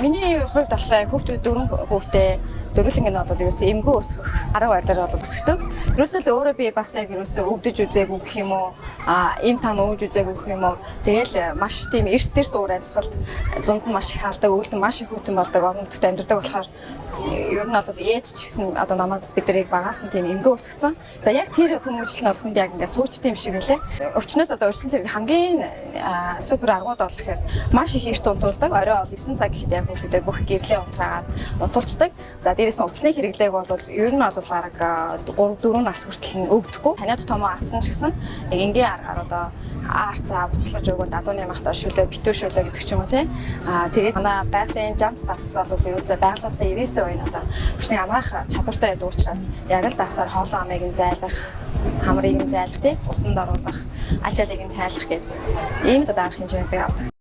Миний хувьд болохоор хүүхдүүд, дөрвөн хүүхдээ, дөрвөлнг нь бол ерөөсөө эмгэн өсгөх арга барилаар бол өсгөдөг. Ерөөсөө л өөрөө би бас яг ерөөсөө өвдөж үзээгүй гэх юм уу, эм тань ууж үзээгүй гэх юм уу. Тэгэл маш тийм эрс дэрс уур амьсгалд, зунд нь маш их халдаг, өвөлд нь маш их хүйтэн болдог орон нутагт амьдардаг болохоор ер нь бол ээж ч гэсэн одоо намайг, биднийг багаас нь тийм эмгэн өсгөцсөн. За, яг тэр хүмүүжил нь бол хүнд яг ингээд суучтай юм шиг байлээ. Өвчнөөс одоо урьдчилан зэрэг хамгийн супер аргууд бол гэхээр маш их эрт унтуулдаг. Орой бол 9 цаг гэхэд яг хүүхдүүдээ бүх гэрлээ унтраагаад унтуулцдаг. За, дээрээс нь утасны хэрэглээг бол ер нь бол бараг 3 4 нас хүртэл нь өгдөхгүй. Ханиад томоо авсан ч гэсэн яг энгийн аргаар одоо аарцаа буцалгаж өгөөд адууны махтаа шүлөө, битүү шүлөө гэдэг ч юм уу, те. Тэгээд манай байгалийн жамс давс бол ерөөсөө байгалаасаа ирээсэн үеийн одоо хүчний хамгаах чадвартай байдаг учраас яг л давсаар хоолой амыг нь зайлах, хамрыг нь зайлах, тий, усанд оруулах, ачаалыг нь тайлах гэдэг ийм л одоо арга хэмжээнийг авдаг.